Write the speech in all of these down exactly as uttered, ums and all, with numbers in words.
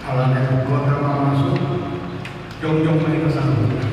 Alani i, kota ma masuk, jongjong ma hita saluhutna.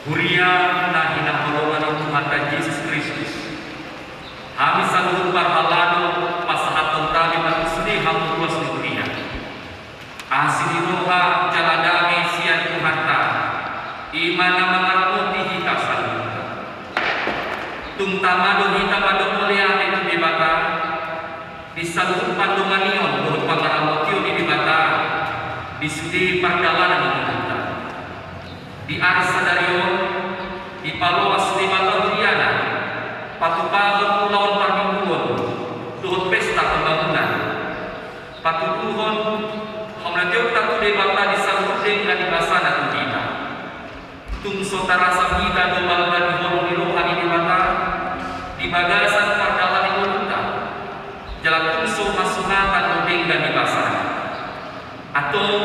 Huria na hinaholongan ni Tuhanta Jesus Kristus, hami saluhut parhalado pasahathon hami ma tusi hamu ruas ni huria. Asi ni roha jala dame sian Tuhanta, i ma na mangaramoti hita saluhutna. Tung tama do hita mandok mauliate tu Debata, di saluhut pandonganion dohot pangaramotion ni Debata, di sude pardalanan ni ngolunta. Di ari sadari on, dipaloas Debata huriana, patupahon ulaon parmingguon, dohot pesta pembangunan. Patuduhon hamuliateonta tu Debata di saluhut denggan ni basana tu hita. Tung so tarasa hita do balga ni holong ni roha ni Debata, di bagasan pardalanan ni ngolunta. Jala tung so masuhatan do denggan ni basana. Antong,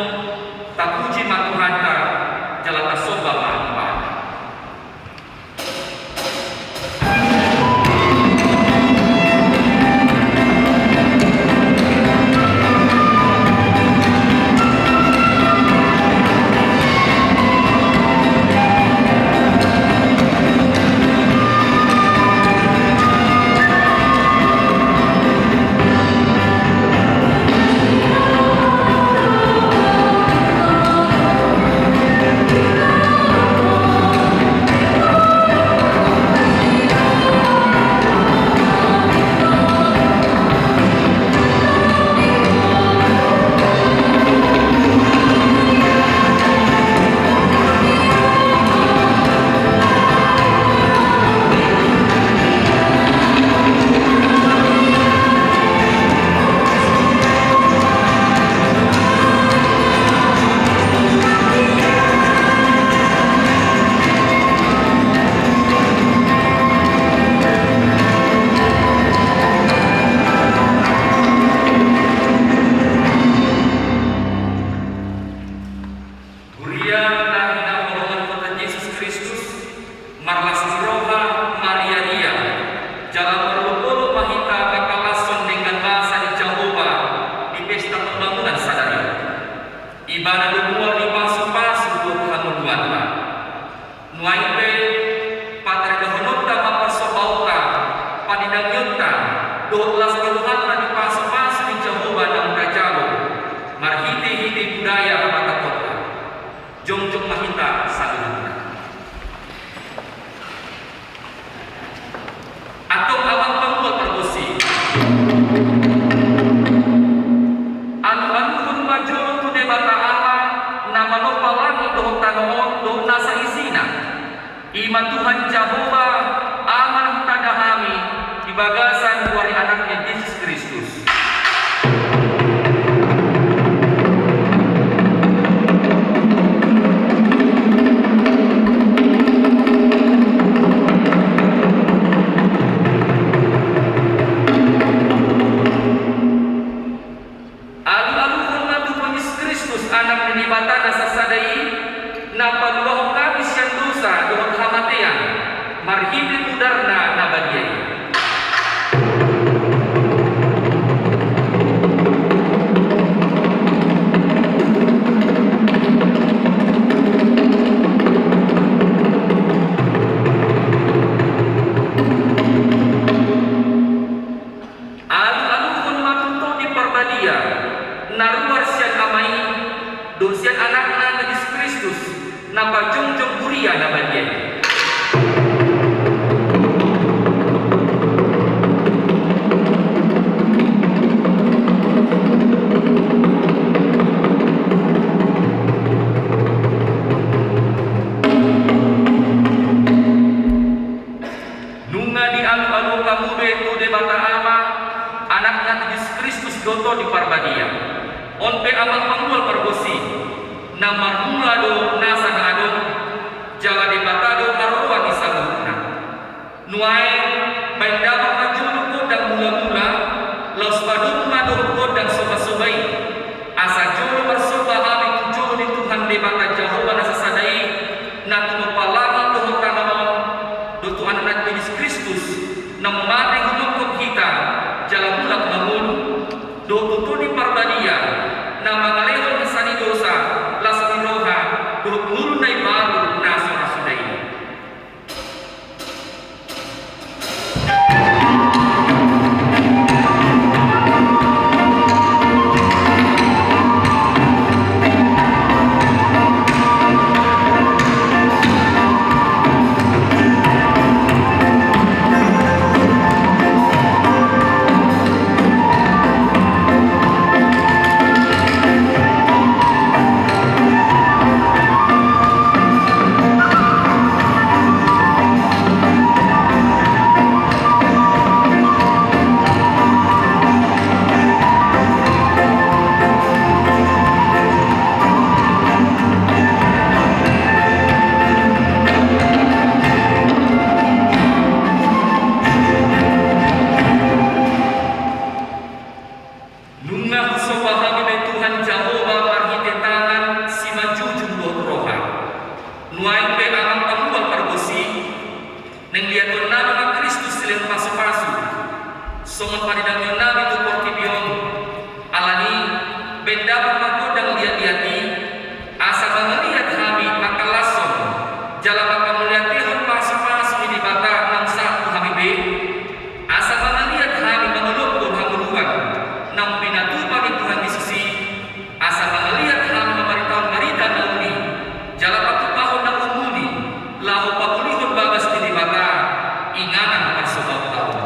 tapuji ma Tuhanta, jala tasomba ma Ibana. Huria na hinaholongan Tuhan Jesus Kristus, marlas ni roha, mariaria, jala marolopolop ma hita mangkalashon denggan basa ni Jahowa di pesta pembangunan sadari on. Ibana do mual ni pasupasu dohot hangoluanta. Nuaeng pe, pataridahononta ma parsombaonta, panidangionta, dohot las ni rohanta di pasupasu ni Jahowa naung tajalo, marhitehite budaya hatakonta. Jongjong ma hita saluhutna. Antong amang panggual pargonsi. Debata na sasada i, na paluahon hami sian dosa dohot hamatean, marhite mudarna na badia i. Alualuhon ma tutu Tondi Parbadia, na ruar sian Ama i, dohot sian Anakna Jesus Kristus, na pajongjong huria na badia i. Nunga dialualuhon hamu be tu Debata Ama, Anakna Jesus Kristus dohot Tondi Parbadia. On pe Amang Pamual Pargonsi, na marmula do nasa na adong, jala Debata do haroroan ni saluhutna. Nuaeng, baen damang ma jolo gondang mulamula, laos padomu ma dohot gondang sobasoba i. Asa jolo marsoba hami tu jolo ni Tuhan Debata Jahowa na sasada i, na tumompa langit dohot tano on, dohot tu Anakna Jesus Kristus, na mate humongkop hita, jala mulak mangolu, dohot tu Tondi Parbadia, na mangalehon hasahatan ni dosa, las ni roha, dohot ngolu na imbaru na so ra suda i. Nunga husoba hami be Tuhan Jahowa marhite tangan simanjujung dohot roha. Nuaeng pe Amang Pamual Pargonsi, naeng liatonnami ma Kristus silehon pasupasu, songon panidangionnami tu portibi on. Alani, baen damang ma gondang liatliat i, asa mangaliat hami mangkalashon, jala mangkamauliatehon pasupasu ni Debata naung sahat tu hami be. Asa mangaliat hami mangalangka hangoluan naung pinatupa ni Tuhan Jesus i, asa mangaliat hami mamaritahon barita na uli, jala patupahon na umuli, laho pamulihon bagas ni Debata, inganan na marsobaon taon.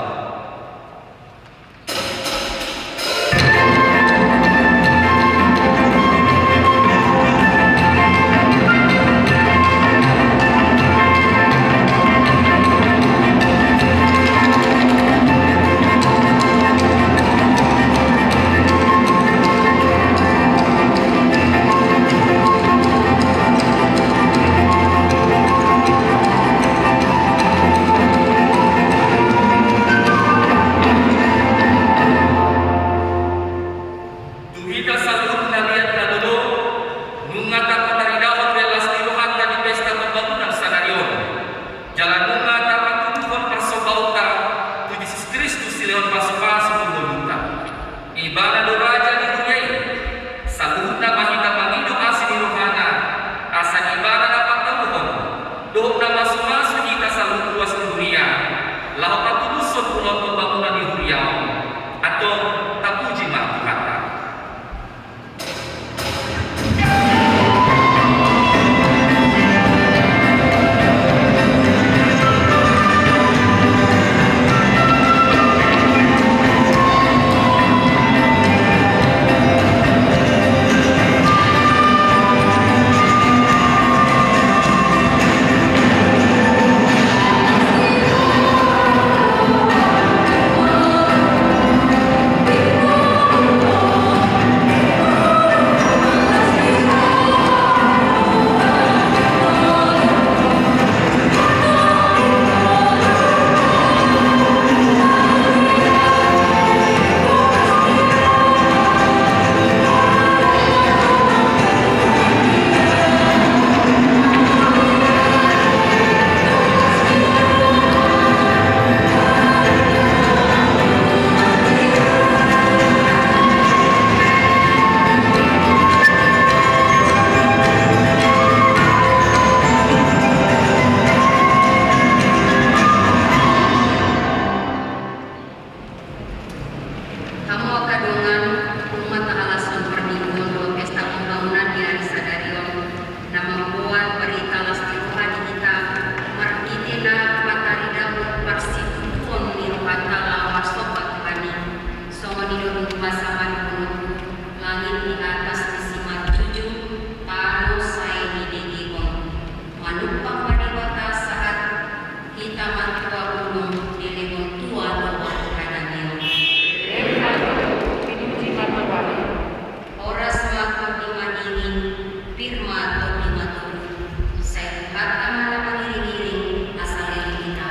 Tu hita saluhutna liat na lolo, nunga tapataridahon be las ni rohanta di pesta pambangunan sadari on. Jala nunga tapatuduhon parsobaonta tu Jesus Kristus silehon pasupasu tu ngolunta. Ibana do raja ni huria i. Saluhutna ma hita mangido asi ni rohana, asa ibana na pangkaluhon dohot na masumasu hita saluhut ruas ni huria, laho patulushon ulaon pambangunan ni huria on. Antong, tapuji ma Tuhanta. Pasahat ma dohononku, langit di atas disi marjujung, tano sai didegehon. Manumpang ma Debata sahat, hita martua bulung dilehon tua dohot hadameon. Horas ma tondi madingin, pir ma tondi matogu, sai hata ma na mangiring-iring asa leleng hita.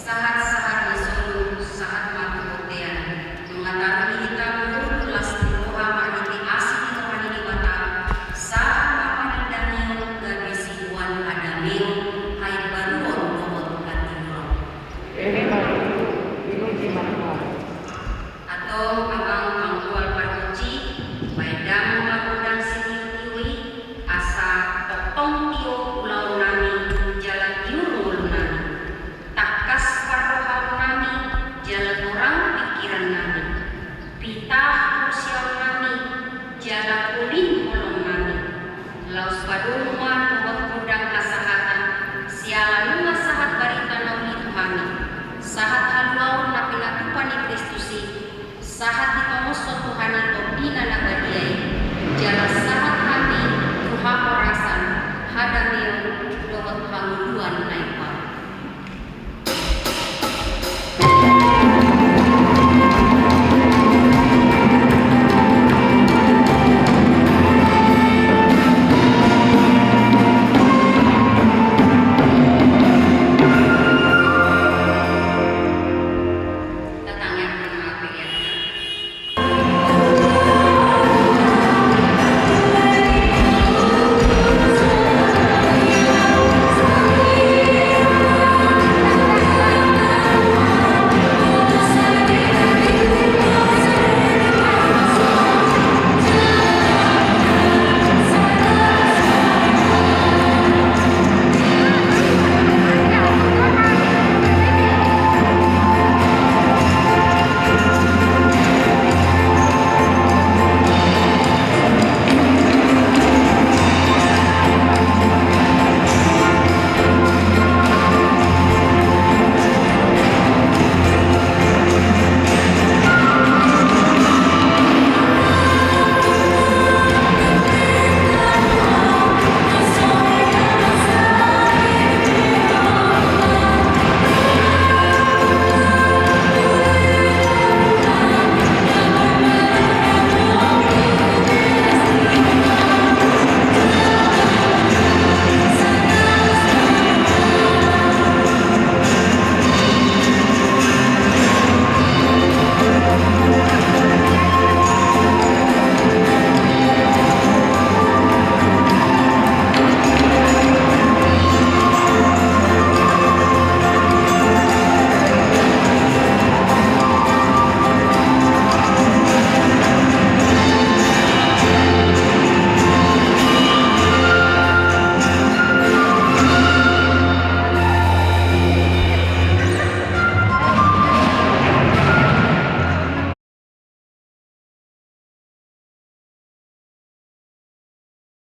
Sahat-sahat ni solu, sahat ma tu bontean. Nunga tarlumobi hita mangolu las ni roha marhite asi ni roha ni Debata, sahat ma panindangion gabe sinuan hadameon, haimbaruon dohot hatiuron. Antong amang panggual pargonsi, baen damang ma gondang sitiotio i, asa tongtong tio ulaonnami jala tiur ngolunami. Tangkas parrohaonnami jala torang pingkirannami. Pitah husiaonnami jala holin holongnami. Laos padomu ma dohot gondang hasahatan, siala nunga sahat barita na uli tu hami, sahat haluaon na pinatupa ni Kristus i, sahat ditongoshon Tuhan i Tondina na badia i, jala sahat hami tu hahorasan, hadameon dohot hangoluan na